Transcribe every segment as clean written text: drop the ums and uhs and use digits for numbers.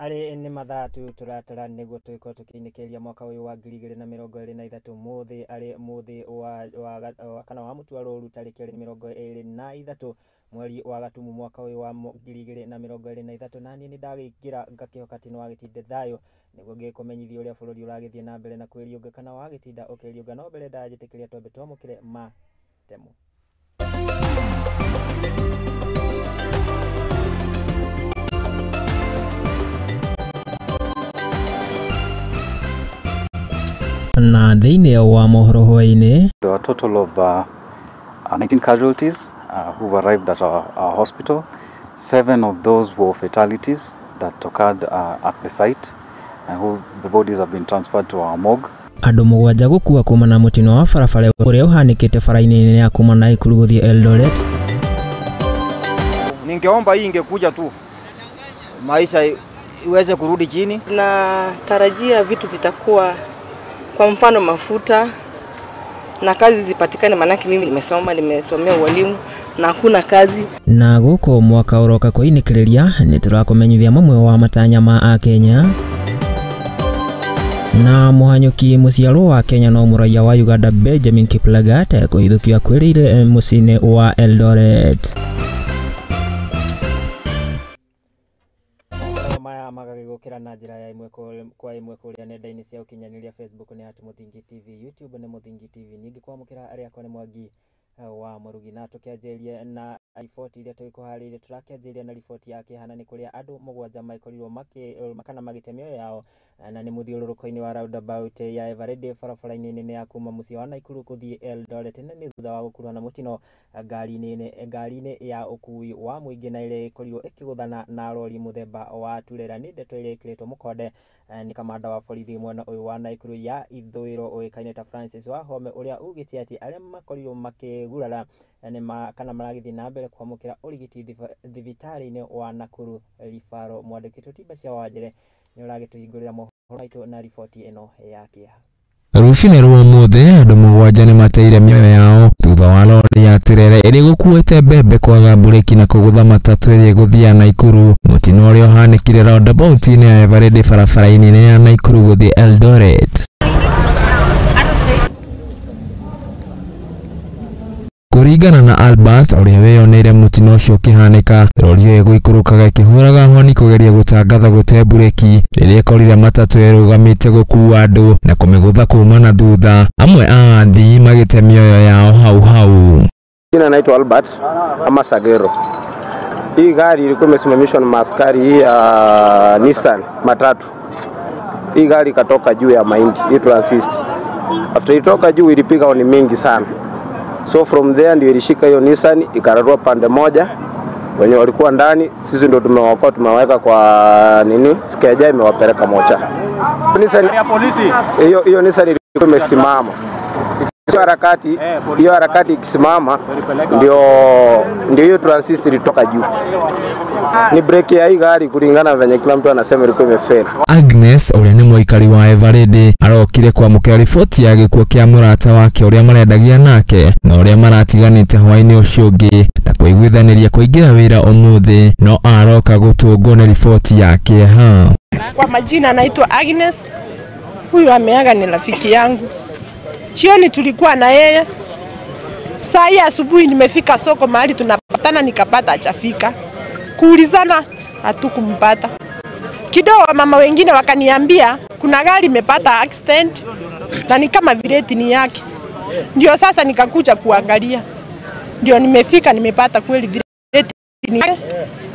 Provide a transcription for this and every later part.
Arĩ nĩ mathaa tu tũratara nĩguo tũgĩkorwo tũkĩinĩkĩria mwaka ũyũ wa 2023 mũthĩ arĩ mũthĩ wa kana wa mũtua rũru tarĩki 23 mweri wa gatumu mwaka ũyũ wa 2023 na niĩ nĩ ndagĩingĩra ngakĩhoka atĩ nĩ wagĩtinde thayũ nĩguo ngĩkũmenyithia ũrĩa bũrũri ũragĩthiĩ na mbere na kwĩriũnga kana wagĩtinda ũkĩriũnga no mbere ndanjĩtĩkĩria twambe twamũkĩre matemo. Na thĩinĩ wa mohoro hwaĩ-inĩ, There were a total of 19 casualties who've arrived at our hospital. 7 of those were fatalities that occurred at the site, and who the bodies have been transferred to our morgue. Andũ mũgwanja gũkua kuma na mũtino wa barabara ũrĩa ũhanĩkĩte bara-inĩ ya kuma Naikuru gũthiĩ Eldoret. Ningeomba hii ingekuja tu maisha iweze kurudi chini. Natarajia vitu zitakuwa, kwa mfano mafuta na kazi zipatikane, manake mimi nimesoma, nimesomea ualimu na hakuna kazi. Na gũkũ mwaka ũroka kũinĩkĩrĩria nĩ tũrakũmenyithia mamwe wa matanya ma akenya. Na mũhanyũki mũciarwo wa Kenya no mũraiya wa Uganda Benjamin Kiplagat kũhithũkio akuĩrĩire mũciĩ-inĩ wa Eldoret. Maya magagĩgũkĩra na njĩra ya ĩmwe kwa ĩmwe kũrĩa nenda-inĩ cia ũkinyanĩria Facebook nĩ at Mũthingi TV, YouTube nĩ Mũthingi TV. Ningĩ kwamũkĩra arĩa akwa nĩ Mwangi wa Mũrugi. Na tũkĩanjĩrĩria na riboti iria tũgĩkũharĩirie, tũrakĩanjĩrĩria na riboti ya kĩhana nĩ kũrĩa andũ mũgwanja maikorirwo kana magĩte mĩoyo yao na nĩ mũthiũrũrũko-inĩ wa roundabout ya Eveready barabara-inĩ nene ya kuma mũciĩ wa Naikuru gũthiĩ Eldoret na nĩ thutha wa gũkuruhana na mũtino ngari-inĩ ya ũkui wa mũingĩ na ĩrĩa ĩkorirwo ĩkĩgũthana na rori mũthemba wa turera. Nĩ ndeto ĩrĩa ĩkĩrĩtwo mũkonde nĩ kamanda wa borithi mwena ũyũ wa Naikuru ya ithũĩro ũĩkaine ta Francis Wahome ũrĩa ugĩte atĩ arĩa makorirwo makĩgurara kana maragĩthiĩ na mbere kwamũkĩra ũrigiti thibitarĩ-inĩ wa Nakuru Referral. Mwandĩki Tũtimba cia Wanjere nĩ ũragĩtũhingũrĩra mohoro maitũ na riboti ĩno ya kĩeha. Rũcinĩ rwa ũmũthĩ andũ mũgwanja nĩ mateire mĩoyo yao thutha wa lori ya terere ĩrĩa ĩgũkuĩte mbembe kwaga mburĩki na kũgũtha matatũ ĩrĩa ĩgũthiaga Naikuru. Mũtino ũrĩa ũhanĩkire roundabout-inĩ ya Eveready barabara-inĩ ya Naikuru gũthiĩ Eldoret. Kũringana na Albert ũrĩa wĩyoneire mũtino ũcio ũkĩhanĩka, rori ĩyo ĩgũikũrũkaga ĩkĩhũraga honi kũgeria gũtangatha gũte mburĩki rĩrĩa ĩkorire matatũ ĩrũgamĩte gũkua andũ na kũmĩgũtha kuma na thutha. Amwe a athii magĩte mĩoyo yao hau hau. Jina naitwa Albert ama Sagero. Hii gari ilikuwa imesimamishwa na maaskari hii ya Nissan matatu. Hii gari ikatoka juu ya mahindi, hii transist. After itoka juu ilipiga honi mingi sana. So from there ndio ilishika hiyo Nissan ikararua pande moja. Wenye walikuwa ndani sisi ndio tumewaokoa, tumewaweka kwa nini? Skeja imewapeleka mocha. Nissan hiyo Nissan ilikuwa imesimama. Harakati hiyo harakati ikisimama ndio hiyo transist ilitoka juu. Ni breki ya hii gari kulingana venye kila mtu anasema ilikuwa imefail. Agnes ũrĩa nĩ mũikari wa Eveready arokire kwamũkĩra riboti ya gĩkuũ kĩa mũrata wake ũrĩa marendagia nake na ũrĩa maratiganĩte hwaĩ-inĩ ũcio ũngĩ na kũiguithanĩria kũingĩra wĩra ũmũthĩ no aroka gũtũngwo nĩ riboti ya kĩeha. Kwa majina naitwa Agnes, huyu ameaga ni rafiki yangu. Jioni tulikuwa na yeye. Saa hii asubuhi nimefika soko mahali tunapatana nikapata hajafika. Kuulizana hatukumpata. Kidogo mama wengine wakaniambia kuna gari imepata accident na ni kama vireti ni yake. Ndio sasa nikakuja kuangalia. Ndio nimefika nimepata kweli vireti ni yake,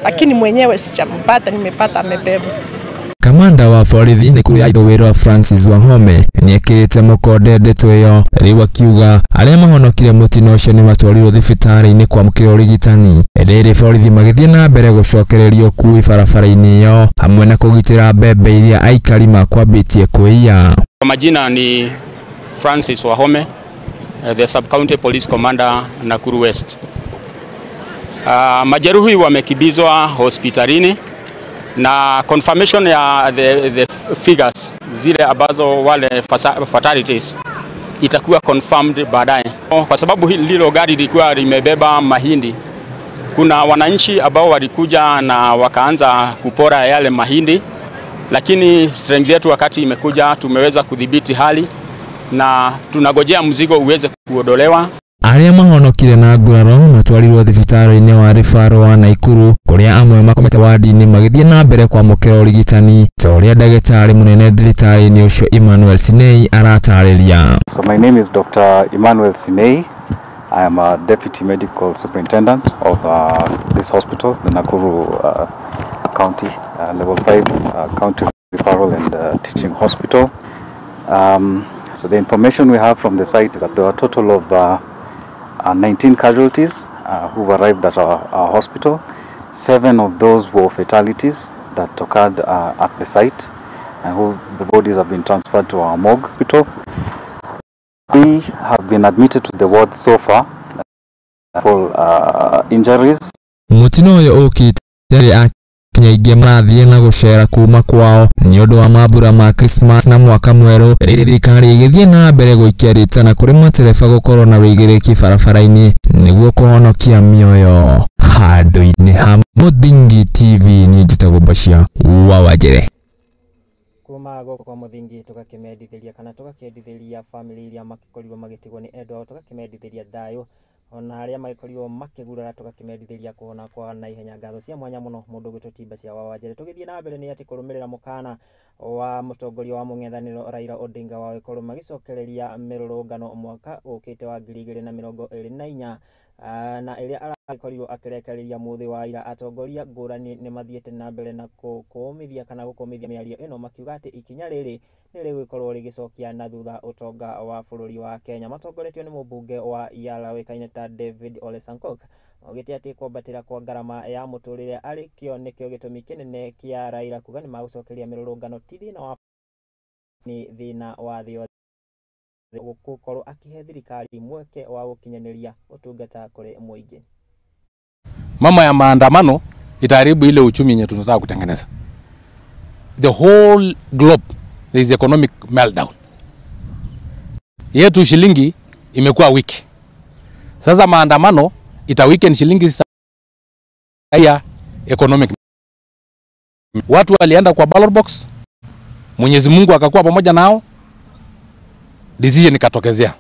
lakini mwenyewe sijampata, nimepata amebeba. Kamanda wa borithi Naikuru ya ithũĩro Francis Wahome nĩekĩrĩte mũkonde ndeto ĩyo rĩu akiuga arĩa mahonokire mũtino ũcio nĩmatwarirwo thibitarĩ-inĩ kwamũkĩra ũrigitani. Rĩrĩ borithi magĩthiĩ na mbere gũcokereria ũkui barabara-inĩ ĩyo hamwe na kũgitĩra mbembe iria aikari makwambĩtie kũiya. Kwa majina ni Francis Wahome, the Sub-County Police Commander Nakuru West. Majeruhi wamekimbizwa hospitalini na confirmation ya the figures zile ambazo wale fatalities itakuwa confirmed baadaye. Kwa sababu lilo gari lilikuwa limebeba mahindi, kuna wananchi ambao walikuja na wakaanza kupora yale mahindi Lakini strength yetu wakati imekuja, tumeweza kudhibiti hali na tunagojea mzigo uweze kuondolewa. Arĩa mahonokire na nguraro matwarirwo thibitarĩ-inĩ wa Rĩbaro wa Naikuru kũrĩa amwe makomete wadi-inĩ magĩthiĩ na mbere kwamũkĩra ũrigitani ta ũrĩa ndagĩtarĩ mũnene thibitarĩ-inĩ ũcio Emmanuel Sinei aratarĩria. So my name is Dr. Emmanuel Sinei. I am a deputy medical superintendent of this hospital, the Nakuru County Level 5 County Referral and Teaching Hospital. So the information we have from the site is that there are a total of 19 casualties who've arrived at our hospital. 7 of those were fatalities that occurred at the site, and who the bodies have been transferred to our morgue hospital. 3 have been admitted to the ward so far for injuries. Mutino ũyũ ũkĩte Akenya aingĩ marathiĩ na gũcera kuma kwao nĩ ũndũ wa mambura ma Christmas na mwaka mwerũ, thirikari ĩgĩthiĩ na mbere gũikia rĩtana kũrĩ matereba gũkorwo na wĩigĩrĩrĩki barabara-inĩ nĩguo kũhonokia mĩoyo. Handũ-inĩ ha Mũthingi TV niĩ njĩtagwo Bashir wa Wanjere. Kuma gũkũ kwa Mũthingi tũgakĩmendithĩria kana tũgakĩendithĩria famĩlĩ iria makĩkorirwo magĩtigwo nĩ endwa ao, tũgakĩmendithĩria thayũ ona arĩa magĩkorirwo makĩgurara tũgakĩmendithĩria kũhona kwa naihenya. Ngatho cia mwanya mũno mũndũ ũgwĩtwo ti Bashir wa Wanjere. Tũgĩthiĩ na mbere nĩ atĩ kũrũmĩrĩra mũkana wa mũtongoria wa mũng'ethanĩro Raila Odinga wa gũkorwo magĩcokereria mĩrũrũngano mwaka ũkĩte wa 2024 na ĩrĩa aragĩkorirwo akĩrekereria mũthĩ wa ira, atongoria ngũrani nĩ mathiĩte na mbere na kũmithia kana gũkũmithia mĩario ĩno makiuga atĩ ikinya rĩrĩ nĩ rĩgũkorwo rĩgĩcokia na thutha ũtonga wa bũrũri wa Kenya. Matongoretio nĩ mũmbunge wa Yala ũĩkaine ta David Ole Sankok, augĩte atĩ kwambatĩra kwa ngarama ya mũtũrĩre arĩ kĩo nĩkĩo gĩtũmi kĩnene kĩa Raila kuga nĩ magũcokeria mĩrũrũngano, ti thĩna wa nĩ thĩna wa thĩ yothe, gũkorwo akĩhe thirikari mweke wa gũkinyanĩria ũtungata kũrĩ mũingĩ. Mama ya maandamano itaharibu ile uchumi yenye tunataka kutengeneza. The whole globe there is economic meltdown. Yetu shilingi imekuwa wiki. Sasa maandamano ita weaken shilingi ya economic. Watu walienda kwa ballot box, Mwenyezi Mungu akakuwa pamoja nao, decision ikatokezea.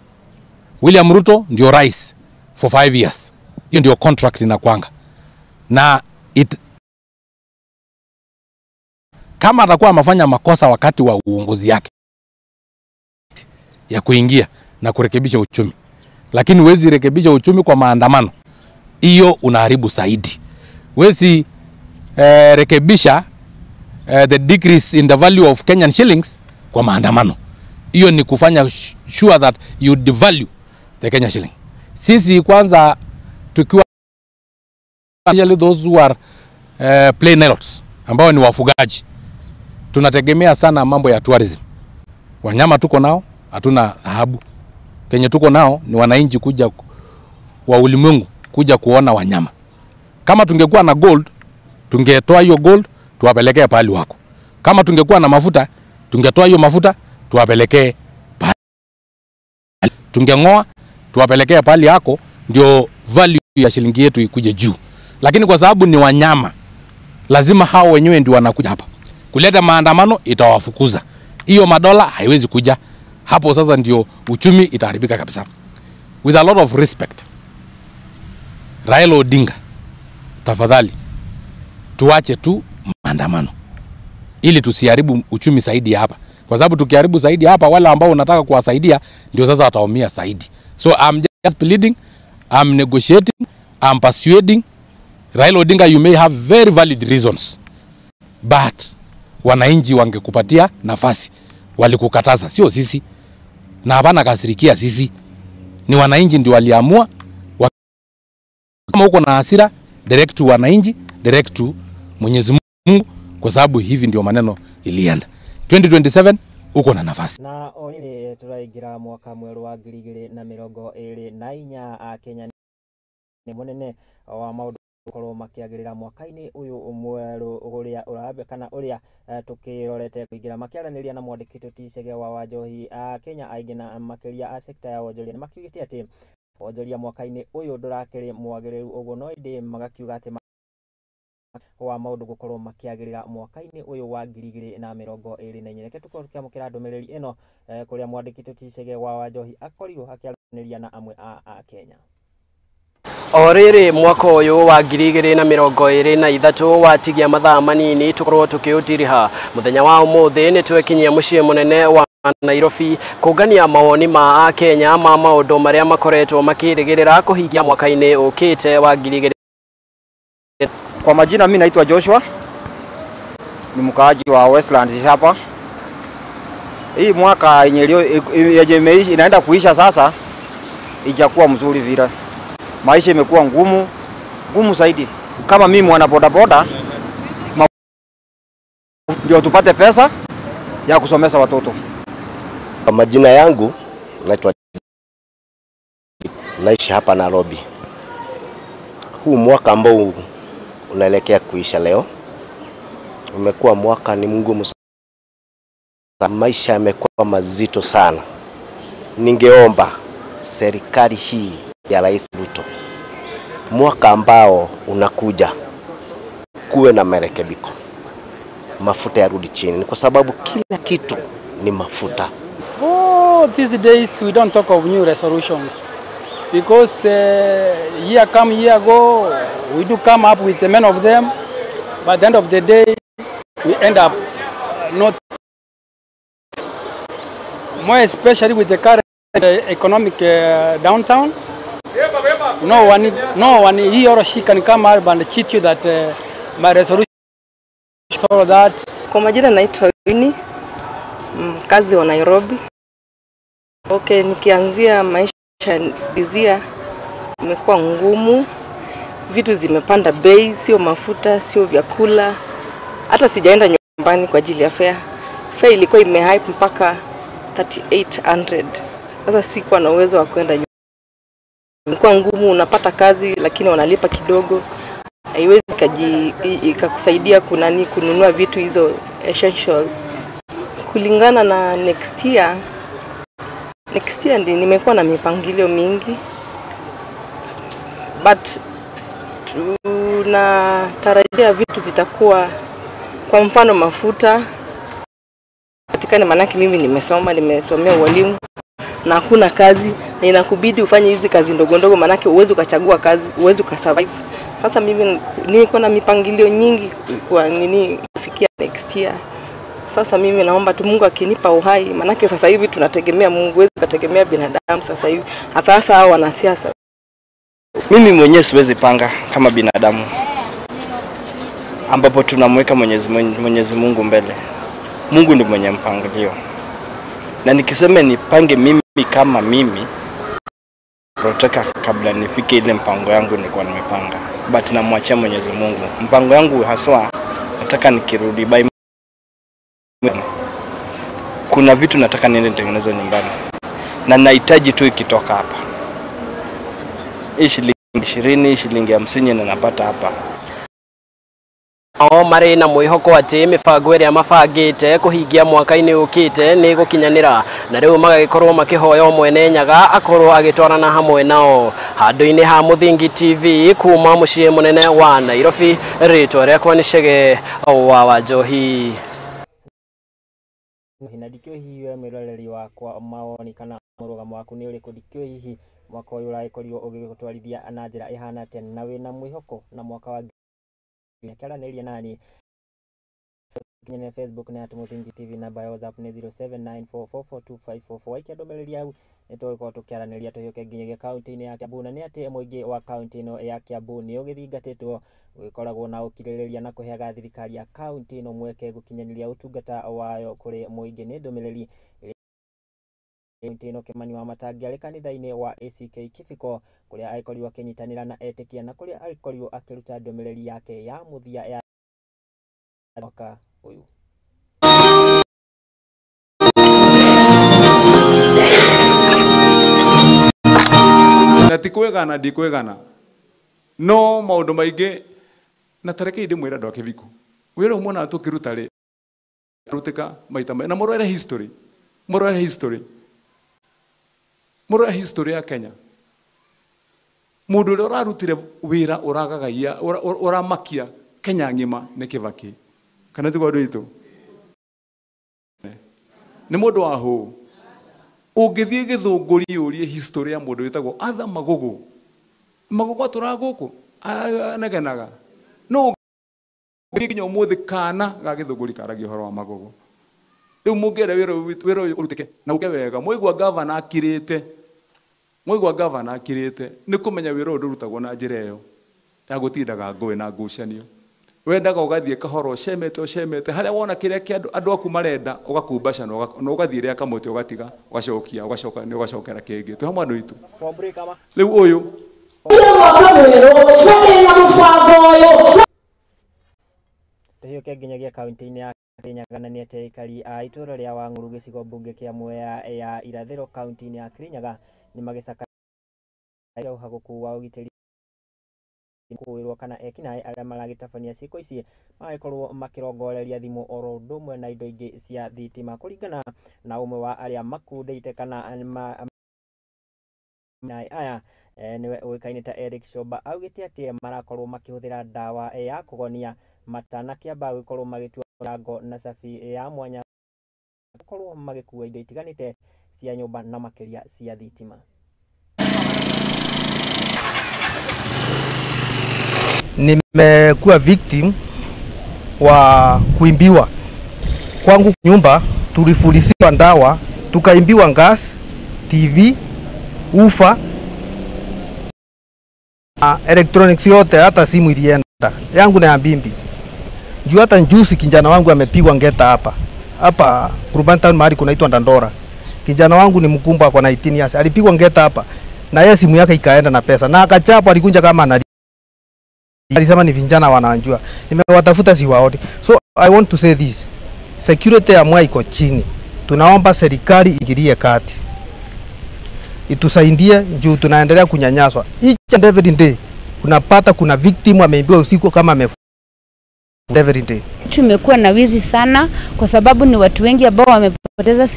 William Ruto ndio rais for 5 years. Hiyo ndio contract inakuanga. Na kama atakuwa amefanya makosa wakati wa uongozi yake ya kuingia na kurekebisha uchumi, lakini huwezi rekebisha uchumi kwa maandamano, hiyo unaharibu zaidi. Huwezi rekebisha the decrease in the value of Kenyan shillings kwa maandamano. Hiyo ni kufanya sure that you devalue the Kenya shilling. Sisi kwanza tukiwa those who are plain helots ambao ni wafugaji, tunategemea sana mambo ya tourism. Wanyama tuko nao, hatuna dhahabu. Kenya tuko nao ni wananchi kuja wa ulimwengu kuja kuona wanyama. Kama tungekuwa na gold, tungetoa hiyo gold tuwapelekee pahali wako. Kama tungekuwa na mafuta, tungetoa hiyo mafuta tuwapelekee pahali. Tungengoa tuwapelekee pahali yako, ndio value ya shilingi yetu ikuje juu. Lakini kwa sababu ni wanyama, lazima hao wenyewe ndio wanakuja hapa. Kuleta maandamano itawafukuza. Hiyo madola haiwezi kuja. Hapo sasa ndio uchumi itaharibika kabisa. With a lot of respect, Raila Odinga, tafadhali tuache tu maandamano ili tusiharibu uchumi zaidi hapa. Kwa sababu tukiharibu zaidi hapa, wale ambao unataka kuwasaidia ndio sasa wataumia zaidi. So I'm just pleading, I'm negotiating, I'm persuading. Raila Odinga, you may have very valid reasons, but wananchi wangekupatia nafasi, walikukataza, sio sisi. Na hapana kasirikia sisi, ni wananchi ndio waliamua. Kama uko na hasira, direct to wananchi, direct to Mwenyezi Mungu, kwa sababu hivi ndio maneno ilienda. 2027 uko na nafasi. Na o rĩrĩ tũraingĩra mwaka mwerũ wa 2024, Akenya nĩ mũnene wa maũndũ gũkorwo makĩagĩrĩra mwaka-inĩ ũyũ mwerũ ũrĩa ũrambe kana ũrĩa tũkĩrorete kũingĩra. Makĩaranĩria na mwandĩki Tũti Chege wa Wanjohi, Akenya aingĩ na makĩria a sekta ya wonjoria nĩ makiugĩte atĩ wonjoria mwaka-inĩ ũyũ ndũrakĩrĩ mwagĩrĩru ũguo, no ĩndĩ magakiuga atĩ wa maũndũ gũkorwo makĩagĩrĩra mwaka-inĩ ũyũ wa 2024. Reke tũkorwo tũkĩamũkĩra ndũmĩrĩri ĩno kũrĩa mwandĩki Tũticege wa Wanjohi akorirwo akĩaranĩria na amwe a Akenya. O rĩrĩ mwaka ũyũ wa 2023 watigia mathaa manini tũkorwo tũkĩũtiriha. Mũthenya wa ũmũthĩ nĩ twekinyia mũciĩ mũnene wa Nairobi kũngania mawoni ma Akenya ma maũndũ marĩa makoretwo makĩrĩgĩrĩra kũhingia mwaka-inĩ ũkĩte wa 2000. Kwa majina mimi naitwa Joshua, ni mkaaji wa Westlands hapa. Hii mwaka yenye inaenda kuisha sasa ijakuwa mzuri vile. Maisha imekuwa ngumu, ngumu zaidi. Kama mimi mwana boda boda, ndio tupate pesa ya kusomesha watoto. Kwa majina yangu naitwa, naishi hapa Nairobi. Huu mwaka ambao unaelekea kuisha leo umekuwa mwaka ni mgumu sana. Maisha yamekuwa mazito sana. Ningeomba serikali hii ya Rais Ruto, mwaka ambao unakuja kuwe na marekebiko, mafuta yarudi chini, kwa sababu kila kitu ni mafuta. Oh, these days we don't talk of new resolutions because year come year go, we do come up with many of them, but at the end of the day we end up not, more especially with the current economic downtown. No one, he or she can come up and cheat you that my resolution is all that. Kwa majina naitwa Winnie, mkazi wa Nairobi. Okay, nikianzia maisha dizia imekuwa ngumu, vitu zimepanda bei, sio mafuta, sio vyakula. Hata sijaenda nyumbani kwa ajili ya fare. Fare ilikuwa imehype mpaka 3800. Sasa sikuwa na uwezo wa kwenda nyumbani. Imekuwa ngumu, unapata kazi lakini wanalipa kidogo. Haiwezi ikakusaidia kunani kununua vitu hizo essentials. Kulingana na next year nimekuwa na mipangilio mingi, but tunatarajia vitu zitakuwa, kwa mfano mafuta patikane, manake mimi nimesomea ualimu na hakuna kazi, na inakubidi ufanye hizi kazi ndogo ndogo, manake uwezi ukachagua kazi, uwezi ukasurvive. Sasa mimi niko na mipangilio nyingi kwa nini kufikia next year. Sasa mimi naomba tu Mungu akinipa uhai, manake sasa hivi tunategemea Mungu, huwezi kutegemea binadamu sasa hivi, hata hasa hao wanasiasa. Mimi mwenyewe siwezi panga kama binadamu, ambapo tunamweka Mwenyezi Mungu mbele. Mungu ndiye mwenye mpangilio. Na nikisema nipange mimi kama mimi, proteka kabla nifike ile mpango yangu nilikuwa nimepanga. But namwachia Mwenyezi Mungu. Mpango yangu haswa nataka nikirudi by, kuna vitu nataka niende nitengeneze nyumbani. Na nahitaji tu ikitoka hapa. Hii shilingi 20, shilingi 50 na napata hapa. O marĩ na mwĩhoko atĩ mĩbango ĩrĩa mabangĩte kũhingia mwaka-inĩ ũkĩte nĩ gũkinyanĩra, na rĩu magagĩkorwo makĩhoya Mwene Nyaga akorwo agĩtwarana hamwe nao. Handũ-inĩ ha Mũthingi TV kuma mũciĩ mũnene wa Nairobi, rĩtwa rĩakwa nĩ Chege wa Wanjohi. Na ndikĩũĩ hihi we mwĩroreri wakwa mawoni kana mũrũgamo waku nĩ ũrĩkũ? Ndikĩũĩ hihi mwaka ũyũ ũragĩkorirwo ũgĩgũtwarithia na njĩra ĩhana atĩa, na wĩna mwĩhoko na mwaka wa kĩaranĩria nani kinyene Facebook nĩ at Mũthingi TV, namba ya WhatsApp nĩ 0794442544. Waikia ndũmĩrĩri yaku nĩ tũgũkorwo tũkĩaranĩria tũhiũke nginyagia kaunti-inĩ ya Kiambu. Na nĩ atĩ mũingĩ wa kaunti ĩno ya Kiambu nĩ ũgĩthingatĩtwo gũgĩkoragwo na ũkirĩrĩria na kũheaga thirikari ya kaunti ĩno mweke gũkinyanĩria ũtungata wayo kũrĩ mũingĩ. Nĩ ndũmĩrĩri kaunti ĩno Kimani wa Matangi arĩ kanitha-inĩ wa ACK Kibiko, kũrĩa agĩkorirwo akĩnyitanĩra na etĩkia na kũrĩa agĩkorirwo akĩruta ndũmĩrĩri yake ya mũthia ya mwaka ũyũ. Na ti kwĩgana ndikwĩgana, no maũndũ maingĩ, na tareke ndĩmwĩre andũ a Kĩbiko, wĩra ũmwe na tũkĩruta rĩ rutĩka maita na mũrore history, mũrore history, mũrore history ya Kenya. Mũndũ ũrĩa ũrarutire wĩra ũragagaia, ũramakia Kenya ng'ima nĩ Kibaki kana tiguo andũ aitũ nĩ mũndũ wa hũ ũngĩthiĩ Gĩthũngũri ũrie history ya mũndũ wĩtagwo Arthur Magogo. Magogo atũraga gũkũ anegenaga no ũngĩthiĩ nginya ũmũthĩ kana ga Gĩthũngũri karagia ũhoro wa Magogo. Rĩu mũngĩenda wĩra ũyũ ũrutĩke na ũke wega mwaigua gavana akirĩte nĩ kũmenya wĩra ũyũ ndũrutagwo na njĩra ĩyo ya gũtindaga ngũĩ na ngucanio. Wendaga ũgathiĩ kahora ũcemete harĩa wona kĩrĩa kĩa andũ aku marenda ũgakumbaca na ũgathiĩ rĩa kamũtĩ ũgatiga ũgacokia ũgacoka nĩ ũgacokera kĩngĩ. Twĩ hamwe andũ aitũ. Rĩu ũyũ tũhiũke nginyagia kaunti-inĩ ya Kirinyaga na nĩ atĩ aikari a itũũra rĩa Wang'ũrũ gĩcigo mbunge kĩa Mwea ya Irathĩro kaunti-inĩ ya Kirinyaga nĩ magĩcakaya ũhagũku wa ũgitĩri kũwĩrwo kana ekinaĩ arĩa maragĩtabania ciĩko ici magagĩkorwo makĩrongoreria thimũ oro ũndũ ũmwe na indo ingĩ cia thitima kũringana na ũmwe wa arĩa makundĩte kana naĩ aya nĩwe ũĩkaine ta Eric Shoba augĩte atĩ marakorwo makĩhũthĩra ndawa ya kũgonia matanakĩamba gũkorwo magĩtua mĩrango na cabi ya mwanya gũkorwo magĩkua indo itiganĩte cia nyũmba na makĩria cia thitima. Nimekuwa victim wa kuimbiwa kwangu nyumba, tulifulisiwa ndawa, tukaimbiwa gas, TV, ufa, electronics yote, hata simu ilienda yangu na ya bimbi. Juu hata njusi kijana wangu amepigwa ngeta hapa hapa Urban Town mahali kunaitwa Ndandora. Kijana wangu ni mkumba kwa 19 years, alipigwa ngeta hapa na yeye simu yake ikaenda na pesa na akachapwa, alikunja kama ana alisema ni vijana wanajua. Nimewatafuta siwaoni. So I want to say this. Security ya Mwea iko chini. Tunaomba serikali ingilie kati. Itusaidie juu tunaendelea kunyanyaswa. Each and every day unapata kuna victim ameimbiwa usiku kama amefu. Every day. Tumekuwa na wizi sana kwa sababu ni watu wengi ambao wamepoteza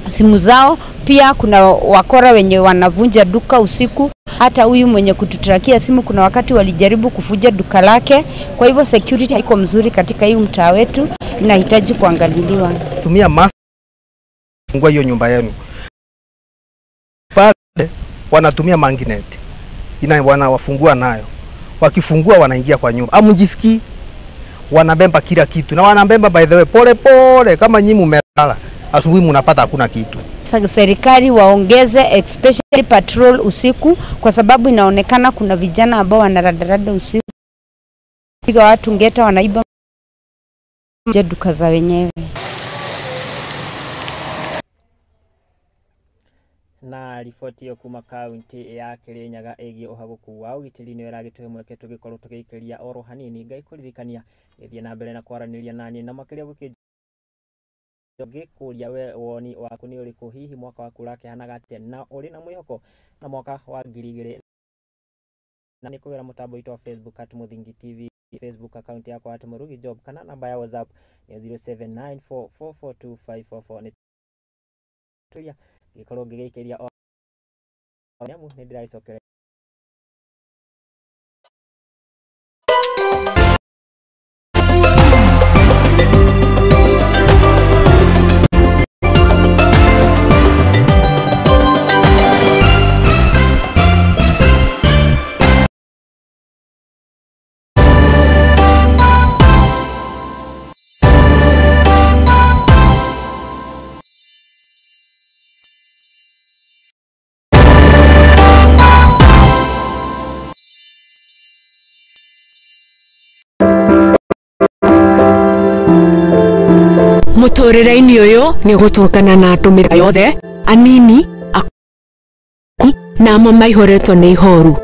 simu zao. Pia kuna wakora wenye wanavunja duka usiku. Hata huyu mwenye kututrakia simu kuna wakati walijaribu kufuja duka lake. Kwa hivyo security haiko mzuri katika hii mtaa wetu, inahitaji kuangaliliwa. Tumia mask fungua hiyo nyumba yenu. Pale wanatumia magnet. Ina wanawafungua nayo. Wakifungua wanaingia kwa nyumba. Amjisikii wanabemba kila kitu. Na wanabemba by the way pole pole kama nyinyi mmelala. Asubuhi mnapata hakuna kitu. Serikali waongeze especially patrol usiku kwa sababu inaonekana kuna vijana ambao wanaradarada usiku. Piga watu ngeta wanaiba duka za wenyewe. Na riboti ĩyo kuma kaunti ya Kirinyaga ĩgiĩ ũhagũku wa ũgitĩri nĩyo ĩragĩtũhe mweke tũgĩkorwo tũgĩikĩria oro hanini. Ngai kũririkania gĩthiĩ na mbere na kwaranĩria naniĩ na makĩria gũkĩnjũria we woni waku nĩ ũrĩkũ, hihi mwaka waku ũrakĩhanaga atĩa na ũrĩ na mwĩhoko na mwaka wa 2000 na nĩ kũgerera mũtambo witũ wa Facebook at Muthingi TV, Facebook account yakwa at Murugi Job kana namba ya WhatsApp ya 0794442544 nĩ turia gĩkorwo ngĩgĩikĩria o nyamu nĩ ndĩragĩcokera. Mũtũrĩre-inĩ ũyũ nĩ ũgũtũngana na andũ mĩthemba yothe, anini, aku na amwe maihũrĩtwo nĩ ihoru.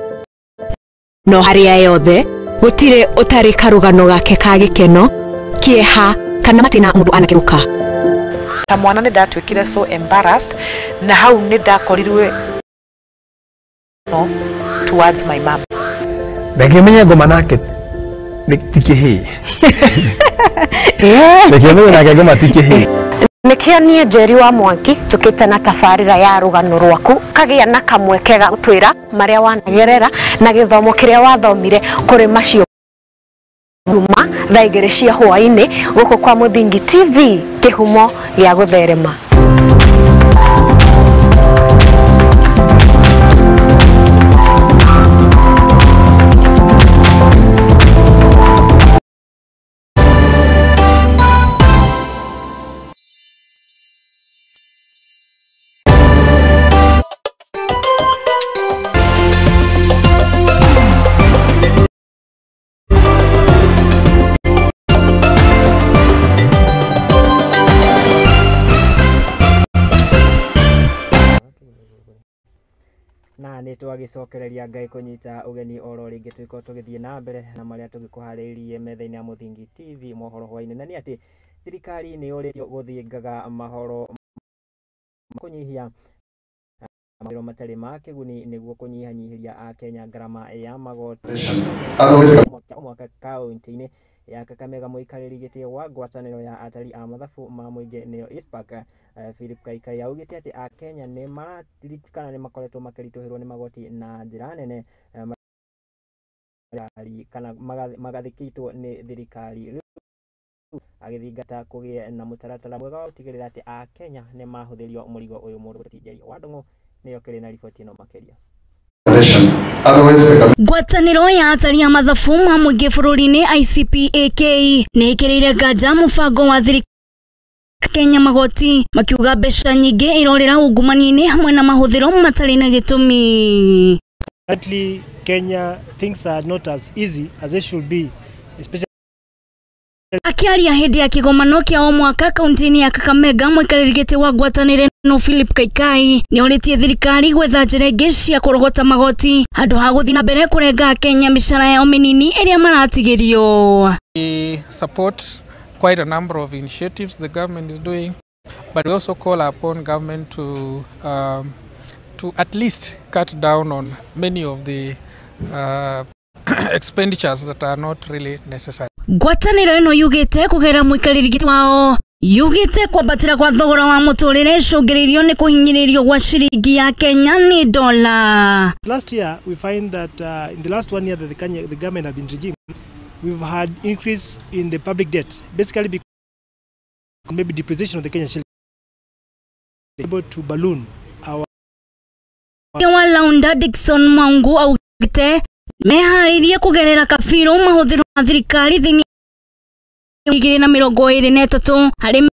No harĩ aya othe, gũtirĩ ũtarĩ karũgano gake ka gĩkeno, kĩeha kana matĩna mũndũ anakĩrũka. Ta mwana nĩ ndatuĩkire so embarrassed na hau nĩ ndakorirwe no towards my mom. Ndangĩmenya ngoma nake ti kĩhĩĩ. Ndangĩmenya nake ngoma ti kĩhĩĩ. Nĩkĩo niĩ Njeri wa Mwangi tũkĩte na tabarĩra ya rũgano rwaku kagĩa na kamweke ga gũtwĩra marĩa wanagerera na gĩthomo kĩrĩa wathomire kũrĩ macio ma Thaa 2 cia hwaĩ-inĩ gũkũ kwa Mũthingi TV, kĩhumo gĩa gũtherema. Na nä twagicokereria Ngai kũnyita ũgeni oro rĩngĩ tũgĩkorwo tũgĩthiĩ na mbere na marĩa tũgĩkũharĩirie metha-inĩ ya Mũthingi TV mohoro hwaĩ-inĩ, na nĩ atĩ thirikari nĩ yũrĩtio gũthingaga mahoro kũnyihia mahũthĩro matarĩ ma kĩguni nĩguo kũnyihanyihĩria akenya ngarama ya magoti mwaka kaunti-inĩ ya Kakamega. Mũikarĩri gĩtĩ wa ngwatanĩro ya atari a mathabu ma mũingĩ nĩyo ICPAK, Philip Kaikai augĩte atĩ akenya nĩ mararirikana nĩ makoretwo makĩritũhĩrwo nĩ magoti na njĩra nene kana magathĩkĩtwo nĩ thirikari, rĩu agĩthingata kũgĩe na mũtaratara mwega wa gũtigĩrĩra atĩ akenya nĩ mahũthĩrio mũrigo ũyũ. Mũndũ Njeri wa Ndung'u nĩyo kĩrĩ na riboti ĩno makĩria. Ngwatanĩro ya atari a mathabu ma mũingĩ bũrũri-inĩ ICPAK nĩ ĩkĩrĩire nganja mũbango wa thirikari Kenya magoti, makiuga mbeca nyingĩ irorĩra ungumania-inĩ hamwe na mahũthĩro matarĩ na gĩtũmi. Currently, Kenya, things are not as easy as they should be, especially Akiaria hĩndĩ ya kĩgomano kĩa o mwaka kaunti-inĩ ya Kakamega, mũikarĩri gĩtĩ wa ngwatanĩro ĩno Philip Kaikai nĩ orĩtie thirikari gwetha njĩra ingĩ cia kũrogota magoti handũ ha gũthiĩ na mbere kũrenga Kenya mĩcara yao mĩnini ĩrĩa maratigĩrio. We support quite a number of initiatives the government is doing, but we also call upon government to at least cut down on many of the expenditures that are not really necessary. Ngwatanĩro ĩno yugĩte kũgerera mũikarĩri gĩtĩ wao yugĩte kwambatĩra kwa thogora wa mũtũrĩre icũngĩrĩirio nĩ kũhinyĩrĩrio gwa ciringi ya Kenya nĩ dola. Last year, we find that in the last 1 year that the government have been regime, we've had increase in the public debt, basically because maybe depreciation of the Kenyan shilling, able to balloon our. Wa Launda Dickson Mwangu augĩte meharĩirie kũgerera kabirũ mahũthĩro ma thirikari thĩinĩ 2023 harĩ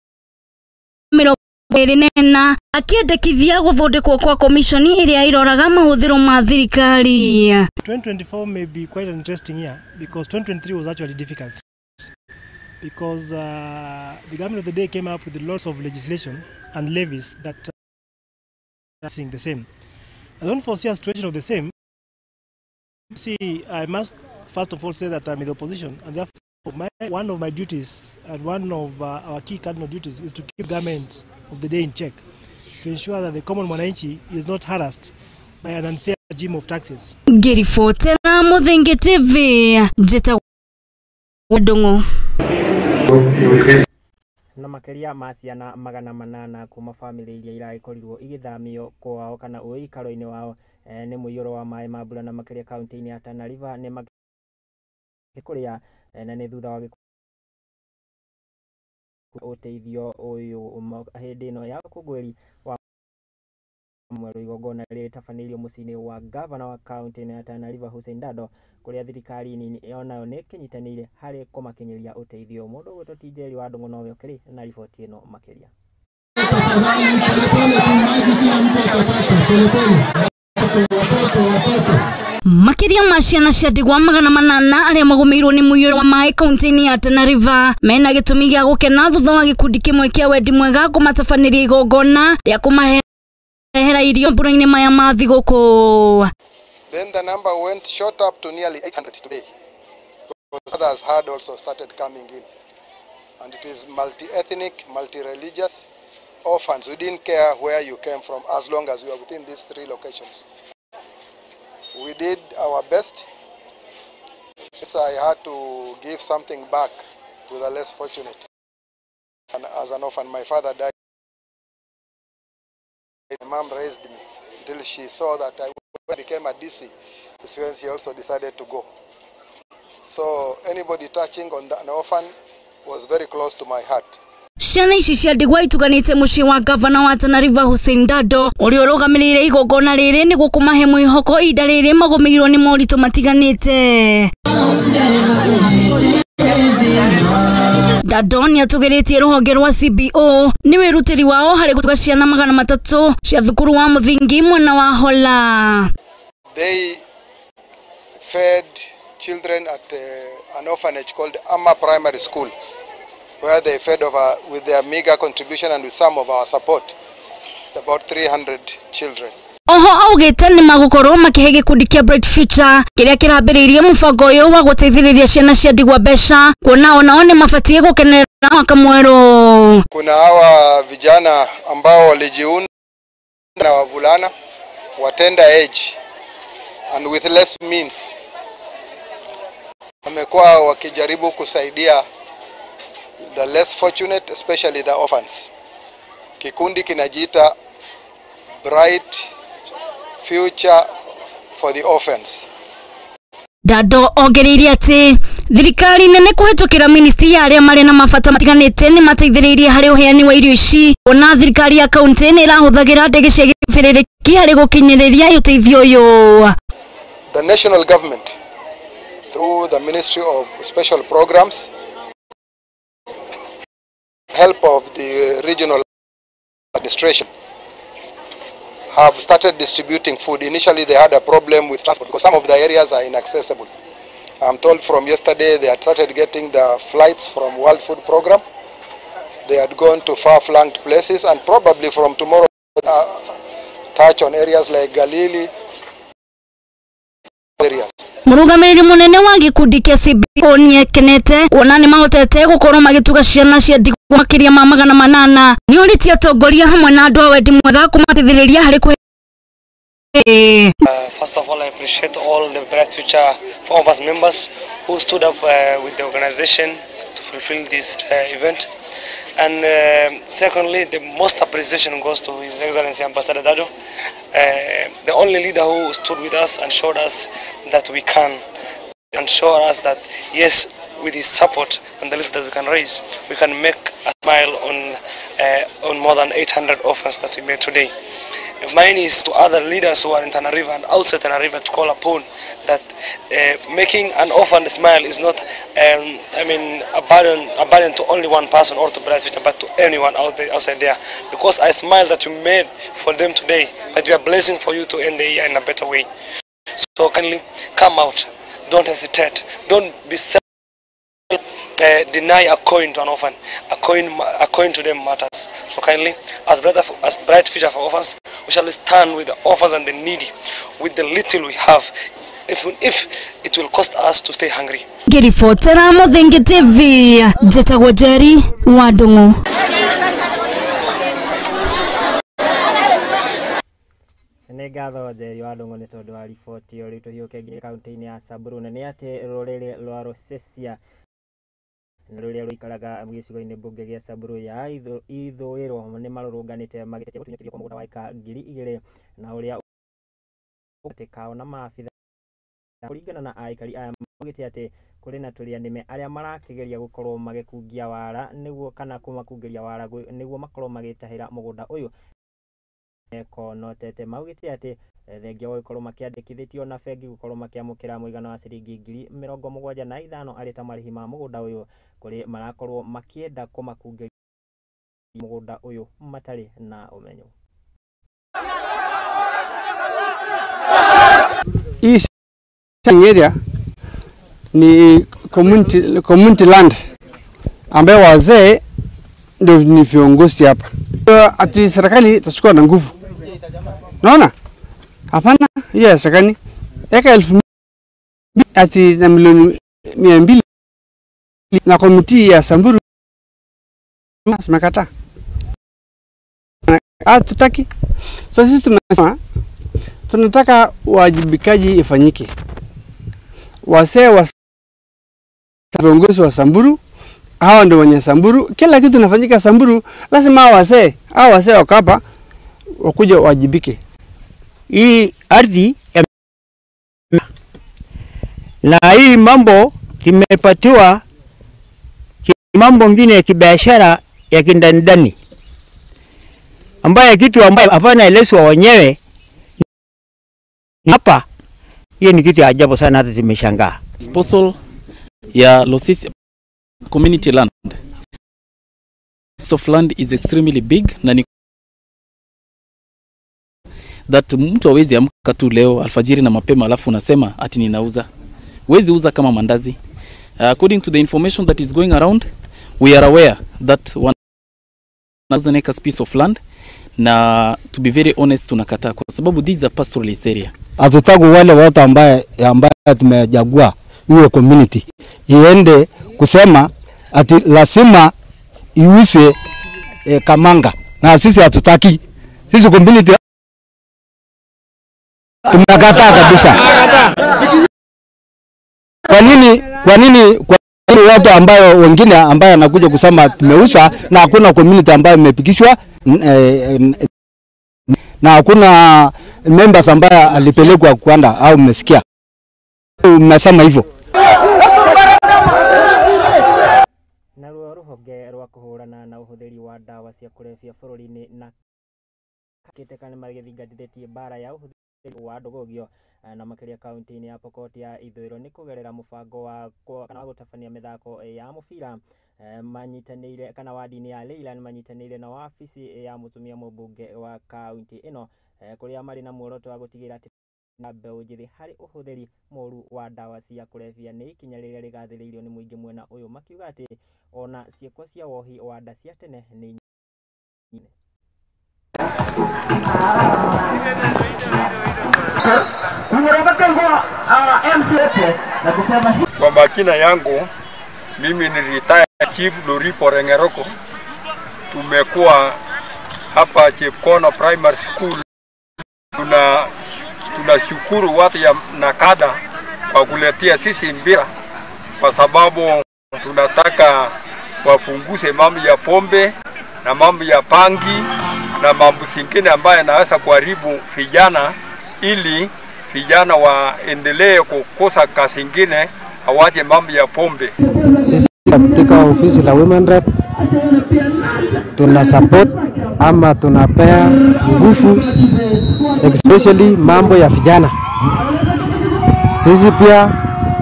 24, akĩendekithia gũthondekwo kwa komishoni ĩrĩa ĩroraga mahũthĩro ma thirikari. 2024 may be quite an interesting year because 2023 was actually difficult because the government of the day came up with lots of legislation and levies that are seeing the same. I don't foresee a situation of the same. See, I must first of all say that I'm in the opposition, and therefore one of my duties and one of our key cardinal duties is to keep government of the day in check, to ensure that the common mwananchi is not harassed by an unfair regime of taxes. Ngĩribotera Mũthingi TV, njĩtagwo Ndung'u. Na makĩria ma ciana 800 kuma bamĩrĩ iria iragĩkorirwo igĩthamio kwao kana ũikaro-inĩ wao nĩ mũiyũro wa maĩ ma mbura, na makĩria kaunti-inĩ ya Tana River nĩ kũrĩa na nĩ thutha wa ũteithio ũyũ hĩndĩ ĩno ya ũkũngũĩri wa mwerũ. Igongona rĩtabanĩirio mũciĩ-inĩ wa gavana wa kaunti ya Tana River Hussein Dado, kũrĩa thirikari nini onayo nĩ ĩkĩnyitanĩire harĩ kũmakinyĩria ũteithio. Mũndũ ũgwĩtwo Ti Njeri wa Ndung'u nowe ũkĩrĩ na riboti ĩno makĩria. Makĩria ma ciana cia ndigwa 800 arĩa magũmĩirwo nĩ mũiyũro wa maĩ kaunti-inĩ ya Tana River mena gĩtũmi gĩa gũkena thutha wa gĩkundi kĩmwe kĩa wendi mwega kũmatabanĩria igongona rĩa kũmarehera irio mbura-inĩ maya ma thigũkũ. Then the number went shot up to nearly 800 today, because others had also started coming in. And it is multi-ethnic, multi-religious orphans. We didn't care where you came from as long as we are within these three locations. We did our best. Since I had to give something back to the less fortunate. And as an orphan, my father died. My mom raised me until she saw that I became a DC. That's when she also decided to go. So anybody touching on an orphan was very close to my heart. Ciana ici cia ndigwa ituganĩte mũciĩ wa gavana wa Tana River Hussein Dado ũrĩa ũrũgamĩrĩire igongona rĩrĩ nĩguo kũmahe mwĩhoko ihinda rĩrĩ magũmĩirwo nĩ moritũ matiganĩte. Dado nĩatũgĩrĩtie rũhonge rwa CBO nĩ wĩrutĩri wao harĩ gũtuga ciana 300 cia thukuru wa mũthingi mwena wa Hola. They fed children at an orphanage called Ama Primary School, where they fed over with their meager contribution and with some of our support, about 300 children. Oho augĩte nĩ magũkorwo makĩhe gĩkundi kĩa Bright Future kĩrĩa kĩrambĩrĩirie mũbango ũyũ wa gũteithĩrĩria ciana cia ndigwa mbeca kuona onao nĩ mabatiĩ gũkenerera mwaka mwerũ. Kuna hawa vijana ambao walijiunda na wavulana wa tender age and with less means wamekuwa wakijaribu kusaidia the less fortunate, especially the orphans. Kikundi kinajiita Bright Future for the Orphans. Dado ongereire atĩ thirikari nene kũhĩtũkĩra ministry ya arĩa marĩ na mabata matiganĩte nĩ mateithĩrĩirie harĩ ũheani wa irio ici. Ona thirikari ya kaunti nĩ ĩrahũthagĩra ndege cia gĩbĩrĩrĩki harĩ gũkinyĩrĩria ũteithio ũyũ. The national government through the Ministry of Special Programs, help of the regional administration, have started distributing food. Initially they had a problem with transport because some of the areas are inaccessible. I'm told from yesterday they had started getting the flights from World Food Program. They had gone to far-flung places, and probably from tomorrow touch on areas like Galilee areas. Mũrũgamĩrĩri mũnene wa gĩkundi kĩa CBO nĩekenete kuona nĩ mahotete gũkorwo magĩtuga ciana cia ndigwa makĩria ma 800. Nĩorĩtie atongoria hamwe na andũ a wendi mwega kũmateithĩrĩria harĩ kũhe. First of all, I appreciate all the Bright Future for Orphans members who stood up with the organization to fulfill this event. And secondly, the most appreciation goes to His Excellency Ambassador Dado, the only leader who stood with us and showed us that we can, and showed us that yes, with his support and the little that we can raise, we can make a smile on more than 800 orphans that we made today. Mine is to other leaders who are in Tana River and outside Tana River to call upon that making an orphan smile is not a burden to only one person or to Bright Future, but to anyone out there, outside there. Because I smile that you made for them today, but we are blessing for you to end the year in a better way. So kindly come out, don't hesitate, don't be deny a coin to an orphan. A coin to them matters. So kindly, as Bright Future for Orphans, we shall stand with the orphans and the needy, with the little we have, if it will cost us to stay hungry. Ngĩribotera Mũthingi TV, njĩtagwo Njeri wa Ndung'u. Nĩ ngatho Njeri wa Ndung'u nĩ tondũ wa riboti ĩyo. Rĩu tũhiũke nginya kaunti-inĩ ya Samburu, na nĩ atĩ rũrĩrĩ rwa Rosesia rũrĩa rũikaraga gĩcigo-inĩ mbunge gĩa Samburu ya ithũĩro nĩ marũrũnganĩte magĩtetia gũtunyũkithio kwa mũgũnda wa eka 2000 na ũrĩa gatagatĩ kao na maabitha. Kũringana na aikari aya maugĩte atĩ kũrĩ na tũrĩa nĩme arĩa marakĩgeria gũkorwo magĩkungia wara nĩguo kana kũmakungĩria wara nĩguo makorwo magĩtahĩra mũgũnda ũyũ mekonotete. Maugĩte atĩ thengia wa gũkorwo makĩandĩkithĩtio na bengi gũkorwo makĩamũkĩra mũigana wa ciringi 75,000 arĩ ta marĩhi ma mũgũnda ũyũ, kũrĩ marakorwo makĩenda kũmakungĩria mũgũnda ũyũ matarĩ na ũmenyo. Hii area ni community land ambayo wazee ndio ni viongozi hapa. Ati serikali itachukua na nguvu. Unaona? Hapana, hiyo haiwezekani. Eka 2,000 ati na milioni 200 na komiti ya Samburu tumekataa. Hatutaki. So sisi tunasema tunataka uwajibikaji ifanyike. Wazee wa viongozi wa Samburu, hawa ndio wenye Samburu, kila kitu kinafanyika Samburu, lazima hawa wazee wako hapa wakuja wajibike. Hii ardhi na hii mambo Kimepatiwa mambo ngine ya kibiashara ya kindani, ambaye kitu ambaye hapana elezwa wenyewe hapa. Hiyo ni kitu ya ajabu sana, hata tumeshangaa. Disposal ya Losisi community land. Piece of land is extremely big na ni that mtu hawezi amka tu leo alfajiri na mapema alafu unasema ati ninauza. Huwezi uza kama mandazi. According to the information that is going around, we are aware that 1,000 acres piece of land, na to be very honest tunakataa kwa sababu this is a pastoralist area. Hatutaki wale watu ambaye tumechagua iwe community iende kusema ati lazima iuse Kamanga, na sisi hatutaki. Sisi community tumekataa kabisa. Kwa nini watu ambao wengine ambaye anakuja kusema tumeuza na hakuna community ambayo imepikishwa na hakuna members ambaye alipelekwa kwanda au mmesikia mmesema hivyo. Naruo ruhonge rwa kuhurana na uhuthiri wa dawa cia kurebia bururi-ini na kiteka ni magithingatithĩtie mbara ya uhuthiri wa ndũgũgio na makiria kaunti-inĩ ya Pokot ya Ithũĩro nĩ kũgerera mũbango wa kana wa gũtabania mĩthako ya mũbira manyitanĩire kana wadi-inĩ ya Leyland manyitanĩire na wabici ya mũtumia mũmbunge wa kaunti ĩno kũrĩa marĩ na muoroto wa gũtigĩrĩra atĩ na mbeũ njĩthĩ harĩ ũhũthĩri mũru wa ndawa cia kũrebia nĩ ikinya rĩrĩa rĩgathĩrĩirio nĩ mũingĩ mwena ũyũ, makiuga atĩ ona ciĩko cia wohi wa nda cia tene nĩ Kwa majina yangu mimi ni retired Chief Loripo Rengeroko. Tumekuwa hapa Chepkono Primary School. Tunashukuru watu ya Nakada kwa kuletea sisi mpira, kwa sababu tunataka wapunguze mambo ya pombe na mambo ya pangi na mambo zingine ambayo yanaweza kuharibu vijana, ili vijana waendelee kukosa kazi nyingine, awache mambo ya pombe. Sisi katika ofisi la Women Rep tuna support ama tunapea nguvu especially mambo ya vijana. Sisi pia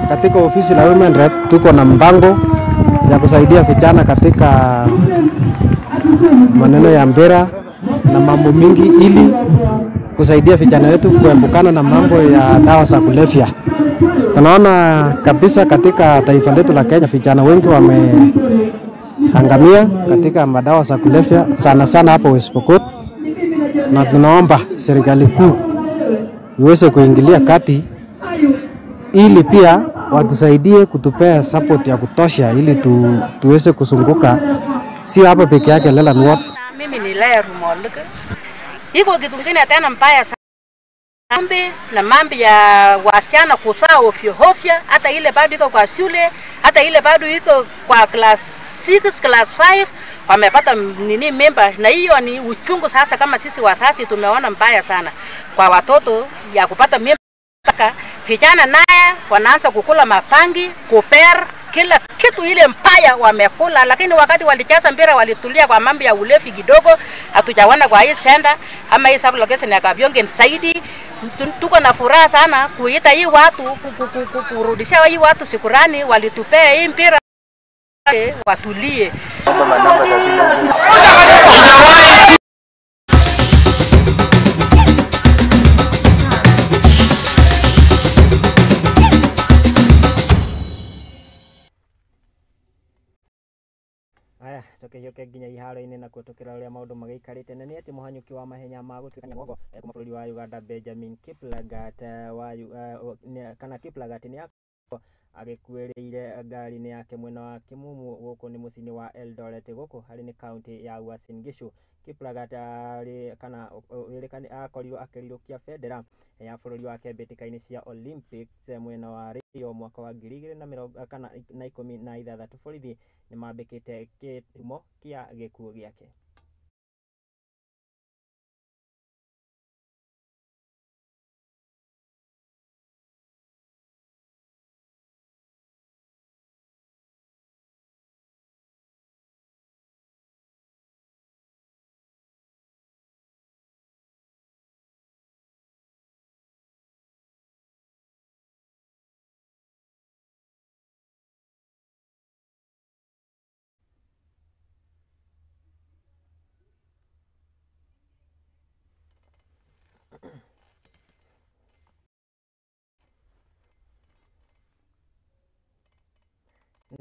katika ofisi la Women Rep tuko na mpango ya kusaidia vijana katika maneno ya mpira na mambo mingi, ili kusaidia vijana wetu kuepukana na mambo ya dawa za kulevya. Tunaona kabisa katika taifa letu la Kenya vijana wengi wameangamia katika madawa za kulevya, sana sana hapo West Pokot, na tunaomba serikali kuu iweze kuingilia kati ili pia watusaidie kutupea support ya kutosha ili tuweze kuzunguka, sio hapa peke yake Leland Ward. Mimi ni Lea Rumoluk. Iko kitu kingine tena mbaya sana na mambo ya wasichana kusaa ofyo ofyo, hata ile bado iko kwa shule, hata ile bado iko kwa class 6, class 5 wamepata nini mimba, na hiyo ni uchungu sasa. Kama sisi wazazi tumeona mbaya sana kwa watoto ya kupata mimba. Vijana naye wanaanza kukula mapangi, kuper, kila kitu ile mbaya wamekula, lakini wakati walicheza mpira walitulia kwa mambo ya ulevi kidogo. Hatujaona kwa hii senda ama hii sub location ya Kabyonge zaidi. Tuko na furaha sana kuita hii watu kurudisha hii watu shukrani, walitupea hii mpira watulie. Aya, tukihiũke nginya iharo-inĩ nakuo tũkĩrora ũrĩa maũndũ magĩikarĩte, na nĩ atĩ mũhanyũki wa mahenya ma gũtuĩkania mwongo kuma bũrũri wa Uganda Benjamin Kiplagat kana Kiplagat nĩ agĩkuĩrĩire ngari-inĩ yake mwena wa Kimumu gũkũ nĩ mũciĩ-inĩ wa Eldoret gũkũ harĩ nĩ kaunti ya Uasin Gishu. Kiplagat arĩ kana akorirwo akĩrirũkia bendera ya bũrũri wake mbĩtĩka-inĩ cia Olympics mwena wa Rio mwaka wa 2016. Borithi nĩ mambĩkĩte kĩhumo kĩa gĩkuũ gĩake.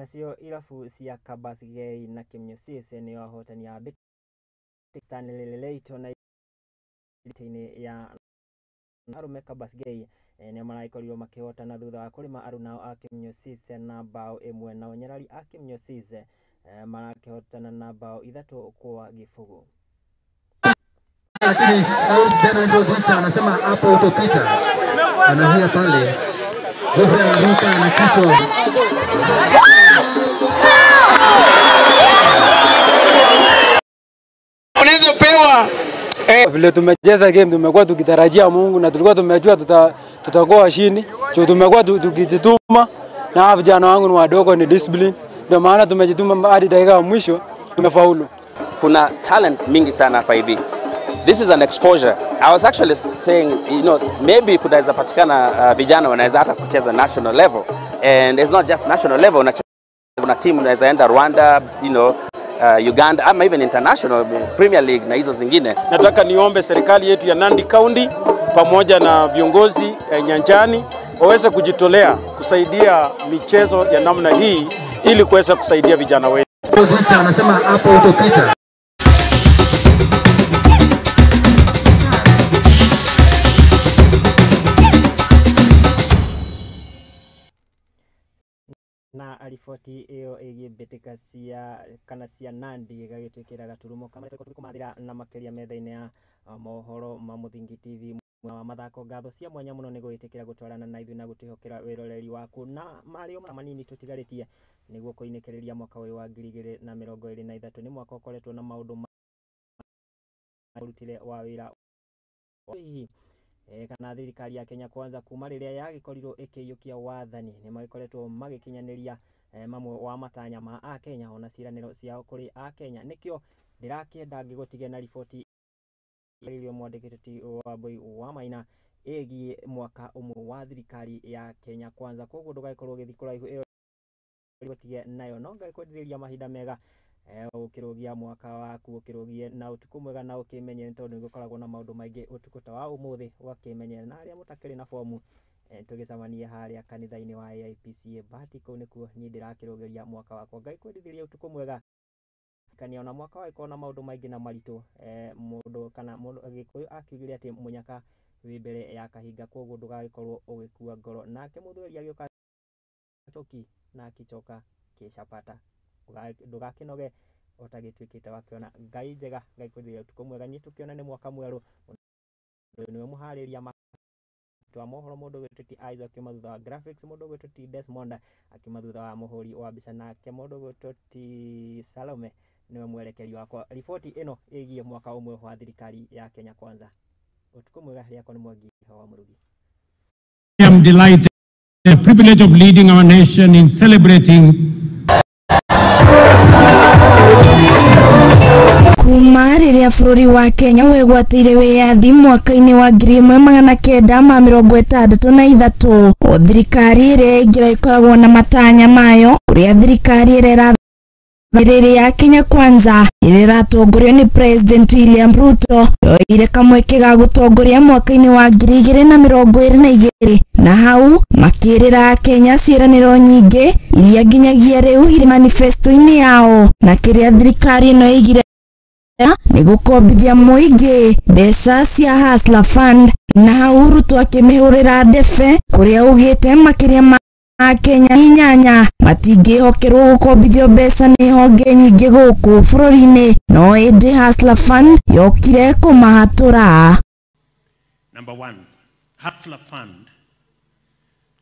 Nacio irabu cia Kabasgei na Kimnyusis nĩo ahotani a Stanley Leito na ĩtĩ-inĩ ya arume Kabasgei nĩo maragĩkorirwo makĩhotana thutha wa kũrĩma arunao a Kimnyusis na bao 1, nao nyarari a Kimnyusis marakĩhotana na bao 3-0. Lakini Victor anasema hapo utopita, anazuia pale, Geoffrey anaruka na kichwa. Unazopewa vile tumecheza game, tumekuwa tukitarajia Mungu na tulikuwa tumejua tutakuwa washindi. Tumekuwa tukijituma na vijana wangu ni wadogo, ni discipline, ndio maana tumejituma hadi dakika ya mwisho tumefaulu. Kuna talent mingi sana hapa hivi. This is an exposure. I was actually saying, you know, maybe kunaweza patikana vijana wanaweza hata kucheza national level. And it's not just national level, unacheza na team unaweza enda Rwanda, you know, Uganda, ama even international Premier League na hizo zingine. Nataka niombe serikali yetu ya Nandi County pamoja na viongozi nyanjani waweze kujitolea kusaidia michezo ya namna hii ili kuweza kusaidia vijana wetu. Victor anasema hapo utopita. Na riboti iyo ĩgiĩ mbĩtĩka cia kana cia Nandi gagĩtwĩkĩra gaturumo kamathira na makĩria metha-inĩ ya mohoro ma Mũthingi TV wa mathako. Ngatho cia mwanya mũno nĩ gwĩtĩkĩra gũtwarana na ithuĩ na gũtwĩhokera wĩroreri waku na marĩo manini tũtigarĩtie nĩguo kũinĩkĩrĩria mwaka ũyũ wa 2023. Nĩ mwaka ũkoretwo na maũndũ marutire wa wĩra hihi kana thirikari ya Kenya Kwanza kuma rĩrĩa yagĩkorirwo ĩkĩiyũkia wathani nĩ magĩkoretwo magĩkinyanĩria mamwe wa matanya ma akenya ona ciĩranĩro ciao kũrĩ akenya. Nĩkĩo ndĩrakĩenda ngĩgũtige na riboti ĩrĩa mwandĩkĩte ti Wambui wa Maina ĩgiĩ mwaka ũmwe wa thirikari ya Kenya Kwanza. Koguo ndũgagĩkorwo ũgĩthiĩ kũraihu, ĩyo riboti nayo no ngagĩkwendithĩria mahinda mega ũkĩrũgia mwaka waku, ũkĩrũgie na ũtukũ mwega na ũkĩmenyere, tondũ nĩgũkoragwo na maũndũ maingĩ ũtukũ ta wa ũmũthĩ ũgakĩmenyera. Na arĩa mũtakĩrĩ na bomu tũgĩcemanie harĩa kanitha-inĩ wa AIPCA Bahati, kũu nĩkuo niĩ ndĩrakĩrũgĩria mwaka wakwa. Ngai kwendithĩria ũtukũ mwega kania ona mwaka wagĩkorwo na maũndũ maingĩ na maritũ. Mũndũ kana mũndũ Gĩkũyũ akiugire atĩ mũnyaka wĩ mbere ya kahinga, koguo ndũgagĩkorwo ũgĩkua ngoro. Nake mũthweri agĩũka choki na akichoka kĩcapata, ndũgakĩnoge ũtagĩtuĩkĩte wakĩona. Ngai njega, Ngai kwendithĩria ũtukũ mwega. Niĩ tũkĩona nĩ mwaka mwerũ, nĩwe mũharĩria twa mohoro mũndũ ũgwĩtwo ti Isaac akiuma thutha wa graphics, mũndũ ũgwĩtwo ti Desmond akiuma thutha wa mũhũri wa mbica, nake mũndũ ũgwĩtwo ti Salome nĩwe mwerekeri wakwa. Riboti ĩno ĩgiĩ mwaka ũmwe wa thirikari ya Kenya Kwanza. Ũtukũ mwega, rĩakwa nĩ Mwangi wa Mũrugi. I am delighted the privilege of leading our nation in celebrating Kuma rĩrĩa bũrũri wa Kenya wegwatĩire wĩyathi mwaka-inĩ wa 1963, o thirikari ĩrĩa ĩngĩra ĩkoragwo na matanya mayo, ũrĩa thirikari ĩrĩa ĩrathĩrĩria ya Kenya Kwanza ĩrĩa ĩratongorio nĩ President William Ruto yoire kamweke ga gũtongoria mwaka-inĩ wa 2022, na hau makĩrĩra Kenya ciĩranĩro nyingĩ iria nginyagia rĩu irĩ manifesto-inĩ yao, na kĩrĩa thirikari ĩno ĩigire nĩ gũkombithia mũingĩ mbeca cia Hustler Fund, na hau Ruto akĩmĩhũrĩra ndebe kũrĩa augĩte makĩria ma Kenya 8 matingĩhokerwo gũkombithio mbeca nĩ honge nyingĩ gũkũ bũrũri-inĩ, no ĩndĩ Hustler Fund yokire kũmahatũra. Number 1, Hustler Fund,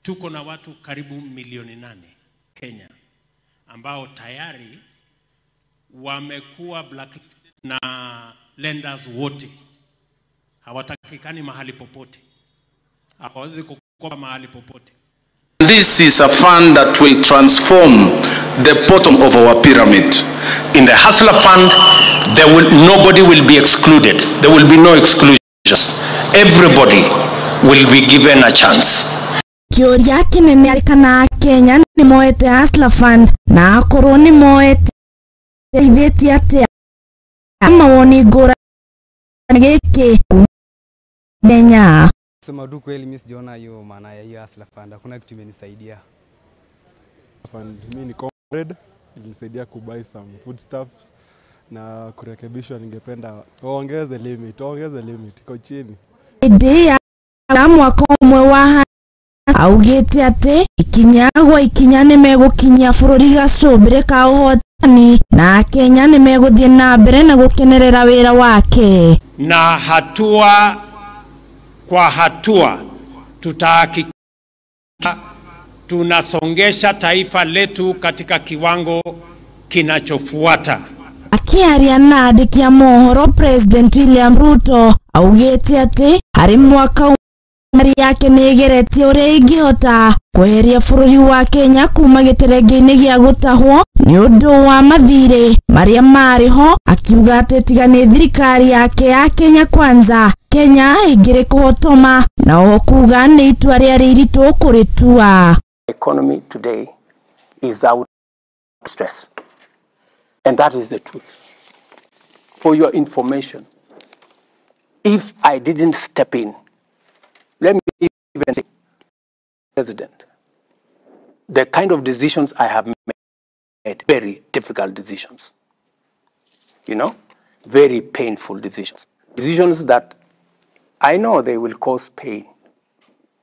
tuko na watu karibu milioni 8 Kenya ambao tayari wamekuwa blacklisted na lenders wote, hawatakikani mahali popote, hawawezi kukopa mahali popote. This is a fund that will transform the bottom of our pyramid. In the Hustler Fund, nobody will be excluded. There will be no exclusions. Everybody will be given a chance. Kĩũria kĩnene kana Kenya nĩ moete Hustler Fund, na akorwo nĩ moete ĩteithĩtie atĩa? Mawoni ngũrani gĩkĩ Kenya. Kusema tu kweli mimi sijaona hiyo maana ya hiyo Hustler Fund. Hakuna kitu imenisaidia. Fund mimi ni Bread ilinisaidia kubuy some foodstuffs na kurekebishwa. Ningependa waongeze limit, waongeze limit, iko chini. Hĩndĩ ya mwaka ũmwe wa augĩte atĩ ikinya gwa ikinya nĩmegũkinyia bũrũri gacũmbĩrĩ ka ũhotani na akenya nĩmegũthiĩ na mbere na gũkenerera wĩra wake. Na hatua kwa hatua tutahakikisha tunasongesha taifa letu katika kiwango kinachofuata. Akiaria na andĩki a mohoro, President William Ruto augĩte atĩ harĩ mwaka ũmwe yake nĩ ĩgeretie ũrĩa ĩngĩhota kweheria bũrũri wa Kenya kuma gĩterenge-inĩ gĩa gũtahwo nĩ ũndũ wa mathirĩ marĩa marĩ ho, akiuga atĩ tiga nĩ thirikari yake ya Kenya Kwanza, Kenya ĩngĩrĩ kũhotoma na oho kuga nĩ itua rĩarĩ iritũ kũrĩtua. Economy today is out of stress, and that is the truth. For your information, if I didn't step in, let me even say, President, the kind of decisions I have made, very difficult decisions, very painful decisions, decisions that I know they will cause pain,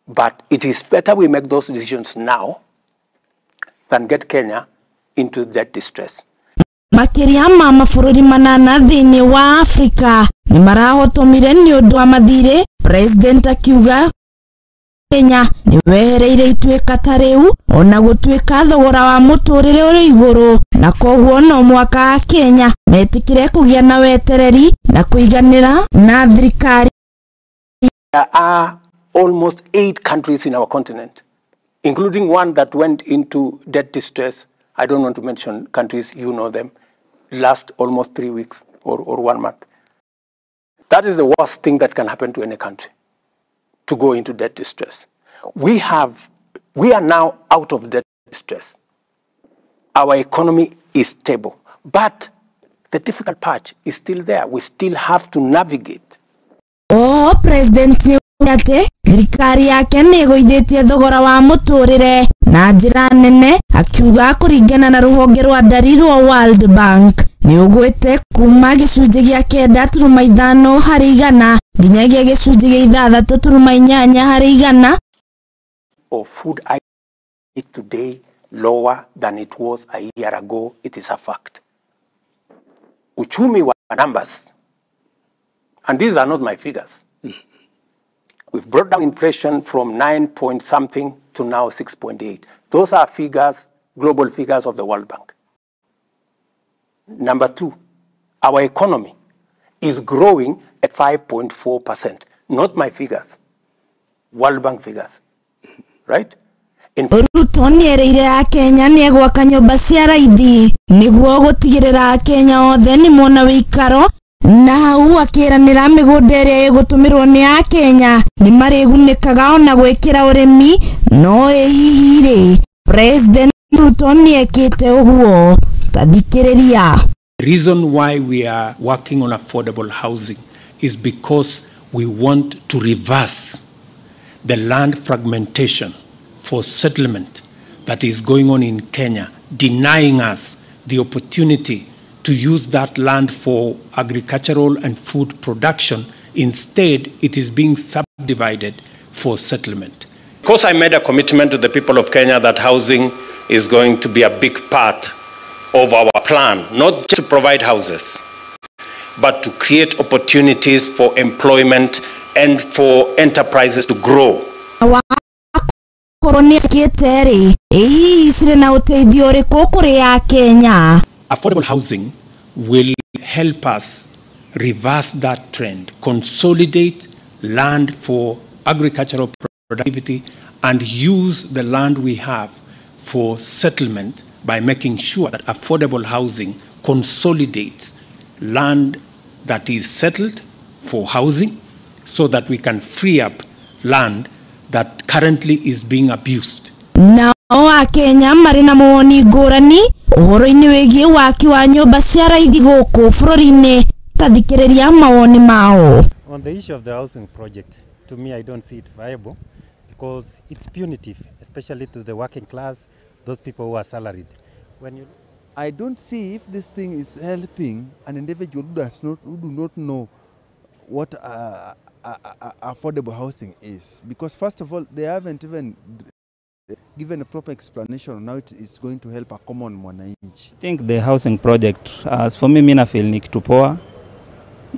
but it is better we make those decisions now than get Kenya into that distress. Makĩria ma mabũrũri manana thĩinĩ wa Afrika nĩ marahotomire nĩ ũndũ wa mathirĩ, President akiuga Kenya nĩ wehereire ituĩka ta rĩu ona gũtuĩka thogora wa mũtũrĩre ũrĩ igũrũ, na koguo no mwaka a Kenya metĩkĩre kũgĩa na wetereri na kũiganĩra na thirikari. There are almost 8 countries in our continent, including one that went into debt distress. I don't want to mention countries, you know them, last almost 3 weeks or 1 month. That is the worst thing that can happen to any country, to go into debt distress. We are now out of debt distress. Our economy is stable, but the difficult patch is still there. We still have to navigate. Oh, President atĩ thirikari yake nĩ ĩgũithĩtie thogora wa mũtũrĩre na njĩra nene, akiuga kũringana na rũhonge rwa ndari rwa World Bank nĩ ũgwĩte kuma gĩcunjĩ gĩa 9.5 harĩ igana nginyagia gĩcunjĩ gĩa 6.8 harĩ igana. Of food today lower than it was a year ago, it is a fact. Uchumi wa numbers, and these are not my figures. We've brought down inflation from 9 point something to now 6.8. Those are figures, global figures of the World Bank. Number 2, our economy is growing at 5.4%. Not my figures, World Bank figures, right? Ruto nĩerĩire akenya nĩ egwaka nyũmba cia raithi nĩguo gũtigĩrĩra akenya othe nĩ mona wĩikaro, na hau akĩranĩra mĩgũnda ĩrĩa ĩgũtũmĩrwo nĩ akenya nĩ marĩgunĩkaga ona gwĩkĩra ũrĩmi, no ĩ hihi rĩ President Ruto nĩekĩte ũguo? Tathikĩrĩria. The reason why we are working on affordable housing is because we want to reverse the land fragmentation for settlement that is going on in Kenya, denying us the opportunity to use that land for agricultural and food production. Instead, it is being subdivided for settlement. Because I made a commitment to the people of Kenya that housing is going to be a big part of our plan, not just to provide houses, but to create opportunities for employment and for enterprises to grow. Affordable housing will help us reverse that trend, consolidate land for agricultural productivity, and use the land we have for settlement by making sure that affordable housing consolidates land that is settled for housing so that we can free up land that currently is being abused. Nao Akenya marĩ na mawoni ngũrani ũhoro-inĩ wĩgiĩ waki wa nyũmba cia raithi gũkũ bũrũri-inĩ. Ta thikĩrĩria mawoni mao. On the issue of the housing project, to me I don't see it viable because it's punitive, especially to the working class, those people who are salaried. When you I don't see if this thing is helping an individual who does not, who do not know what affordable housing is. Because first of all, they haven't even given a proper explanation on how it is going to help a common mwananchi. I think the housing project, as for me, mi na feel ni kitu poa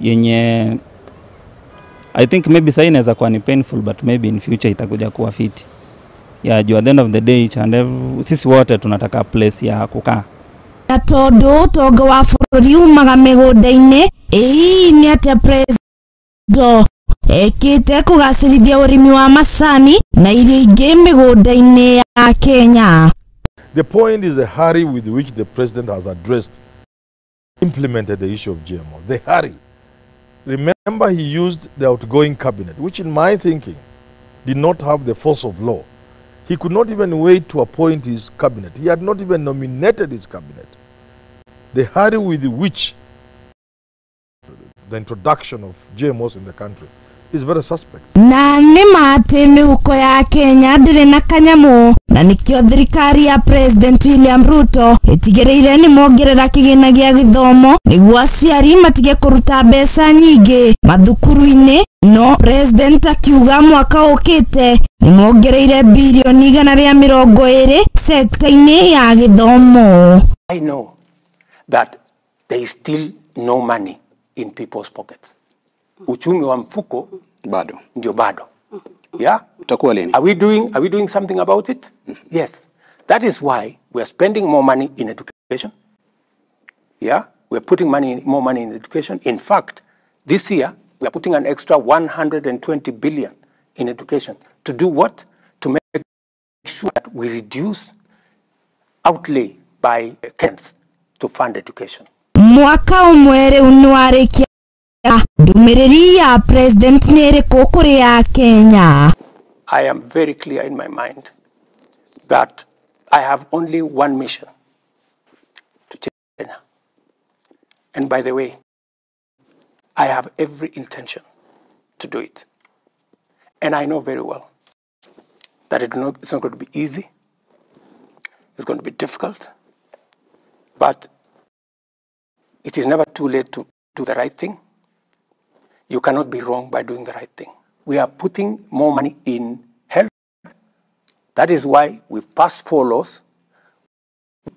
yenye I think maybe sahii inaweza kuwa ni painful, but maybe in future itakuja kuwa fiti. Yeah, juu at the end of the day each and every, sisi wote tunataka place ya kukaa. Na tondu utonga wa bururi umaga migunda-ini, ĩ nĩ atĩa president ekĩte kũgacĩrithia ũrĩmi wa macani na irio ingĩ mĩgũnda-inĩ ya Kenya? The point is the hurry with which the president has addressed, implemented the issue of GMO. The hurry. Remember, he used the outgoing cabinet, which in my thinking did not have the force of law. He could not even wait to appoint his cabinet. He had not even nominated his cabinet. The hurry with which the introduction of GMOs in the country is very suspect. Na nĩ ma atĩ mĩhuko ya Kenya ndĩrĩ na kanyamũ, na nĩkĩo thirikari ya President William Ruto ĩtigĩrĩire nĩ mongerera kĩgĩna gĩa gĩthomo nĩguo aciari matige kũruta mbeca nyingĩ mathukuru-inĩ. No President akiuga mwaka ũkĩte nĩ mongereire birioni 120 sekta-inĩ ya gĩthomo. I know that there is still no money in people's pockets. Uchumi wa mfuko bado ndio bado. Yeah? Utakuwa lini? Are we doing something about it? Yes. That is why we are spending more money in education. Yeah? We are putting more money in education. In fact, this year we are putting an extra 120 billion in education. To do what? To make sure that we reduce outlay by Kenyans to fund education. Mwaka ũmwe rĩu nĩ warĩkia, ndũmĩrĩri ya president nĩ ĩrĩkũ kũrĩ ya Kenya? I am very clear in my mind that I have only one mission: to change Kenya. And by the way, I have every intention to do it. And I know very well that it's not going to be easy. It's going to be difficult. But it is never too late to do the right thing. You cannot be wrong by doing the right thing. We are putting more money in health. That is why we've passed four laws.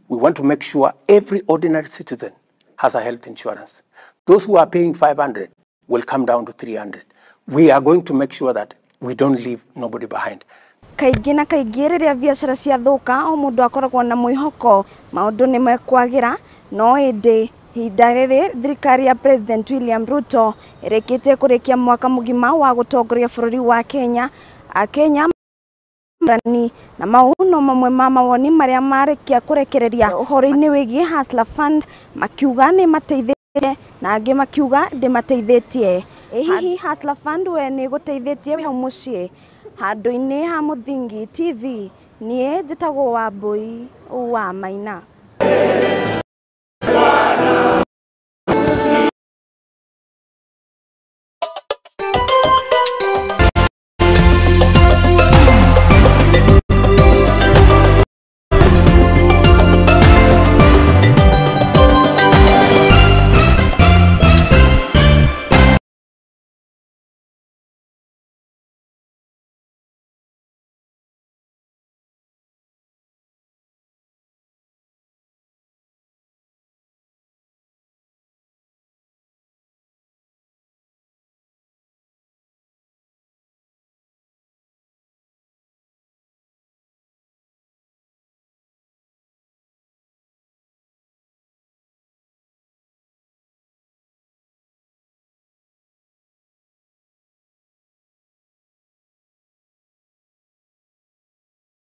We want to make sure every ordinary citizen has a health insurance. Those who are paying 500 will come down to 300. We are going to make sure that we don't leave nobody behind. Kaingĩ na kaingĩ rĩrĩa biacara ciathũka, o mũndũ akoragwo na mwĩhoko maũndũ nĩ mekwagĩra, no ĩndĩ ihinda rĩrĩ thirikari ya President William Ruto ĩrĩkĩtie kũrĩkia mwaka mũgima wa gũtongoria bũrũri wa Kenya, akenya na mau no mamwe ma mawoni marĩa marĩkia kũrekereria ũhoro-inĩ wĩgiĩ Hustler Fund, makiuga nĩ mateithĩtie na angĩ makiuga ndĩmateithĩtie. Ĩ hihi Hustler Fund we nĩ ĩgũteithĩtie wĩ hau mũciĩ? Handũ-inĩ ha Mũthingi TV, niĩ njĩtagwo Wambui wa Maina.